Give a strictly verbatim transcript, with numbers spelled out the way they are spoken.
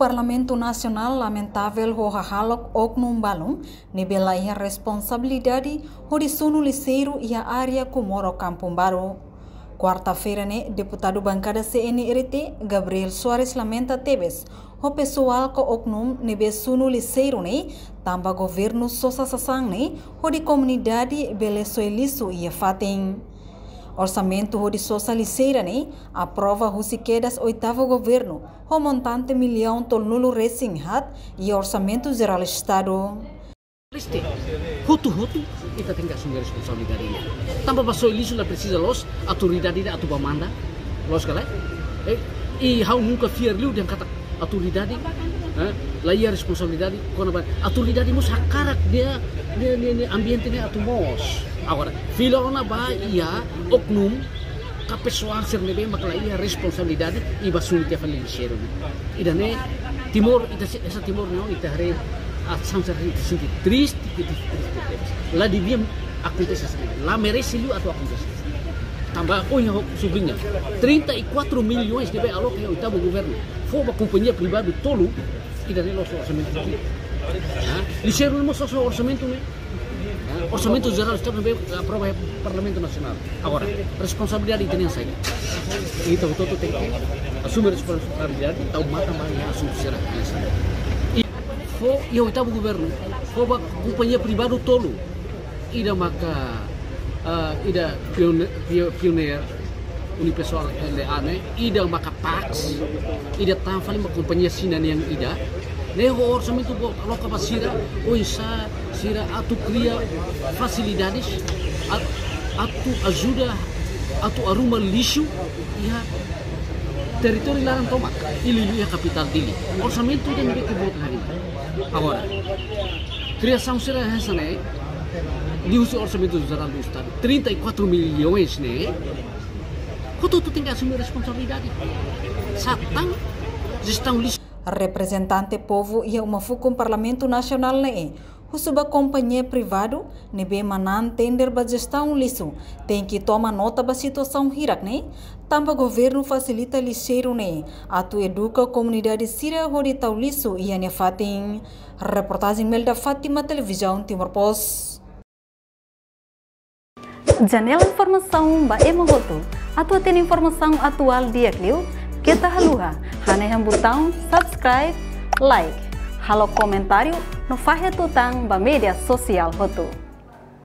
Parlamentu Nasionál lamentavel ho hahalok oknum balun ne'ebé la iha responsabilidade hodi sunu lixeiru iha área Comoro Kampung Baru. Kuarta-feira ne'e, deputadu bankada C N R T, Gabriel Soares, lamenta tebes ho pesoál ka oknum ne'ebé sunu lixeiru ne'e, tanba governu sosa sasán ne'e hodi komunidade bele soe lixu iha fatin. Orsamentu hodi sosa lixeiru ne'e aprova husi kedas oitavu governu, ho montante millaun tolunulu-resin-haat iha Orsamentu Jerál Estadu. Triste. Hotu-hotu ita tenke asume responsabilidade ida. Tanba ba soe lixu la presiza loos autoridade ida atu ba manda. Loos ka lae? Eh, i ha'u nunka fiar liu dehan katak autoridade, eh, la iha responsabilidade kona-ba. Autoridade mós hakarak nia, nia, nia, nia ambiente ne'e atu moos. Agora, fila ona ba iha oknum ka pesoál sira ne'ebé maka la iha responsabilidade i ba sunu tiha fali lixeiru ne'e. Ida-ne'e Timor, ita se-, esa Timor ne'e ita haree, a, samsar ita sente triste, ita triste tebes. La devia akontese hanesan ne'e. La merese liu atu akontese. Tanba ohin ha'u subliña, trinta e quatro milhões ne'ebé aloka iha oitavu governu fó ba kompañia privadu tolu, ida-ne'e loos orsamentu. Ha? Lixeiru ne'e mós loos orsamentu ne'e. Orsamentu Jerál Estadu ne'ebé aprova iha Parlamentu Nasionál. Agora, responsabilidade ita-nian saida? Ita hotu-hotu tenke asume responsabilidade, tau matan ba iha asuntu sira hanesan ne'e. I fó iha oitavu governu, fó ba kompañia privadu tolu. Ida maka, ah, ida Pione-, Pio-, Pioneer, Unipessoal L A ne'e, ida maka Pax, ida tan fali mak kompañia Xina nian ida. Ne'e ho orsamentu boot aloka ba sira, oinsá sira atu kria fasilidades, a-, atu ajuda, atu arruma lixu iha territóriu laran tomak, liuliu iha kapitál Dili. Orsamentu ida ne'ebé ke boot hanesan ne'e. Agora, kriasaun sira hanesan ne'e, liuhusi Orsamentu Jerál do Estadu, trinta e quatro milhões ne'e, hotu-hotu tenke asume responsabilidade. Satán jestaun lixu. Reprezentante povu iha uma fukun Parlamentu Nasionál ne'e husu ba kompañia privadu ne'ebé manán tender ba jestaun lixu tenke toma nota ba situasaun hirak ne'e, tanba governu fasilita lixeiru ne'e atu eduka komunidade sira hodi tau lixu iha nia fatin. Reportajen Melda Fátima, Televizaun Timor Post. Janela informasaun ba ema hotu. Atu hatene informasaun atuál di'ak liu, keta haluha hanehan butaun subscribe, like, halo komentáriu no fahe tutan ba média sosiál hotu.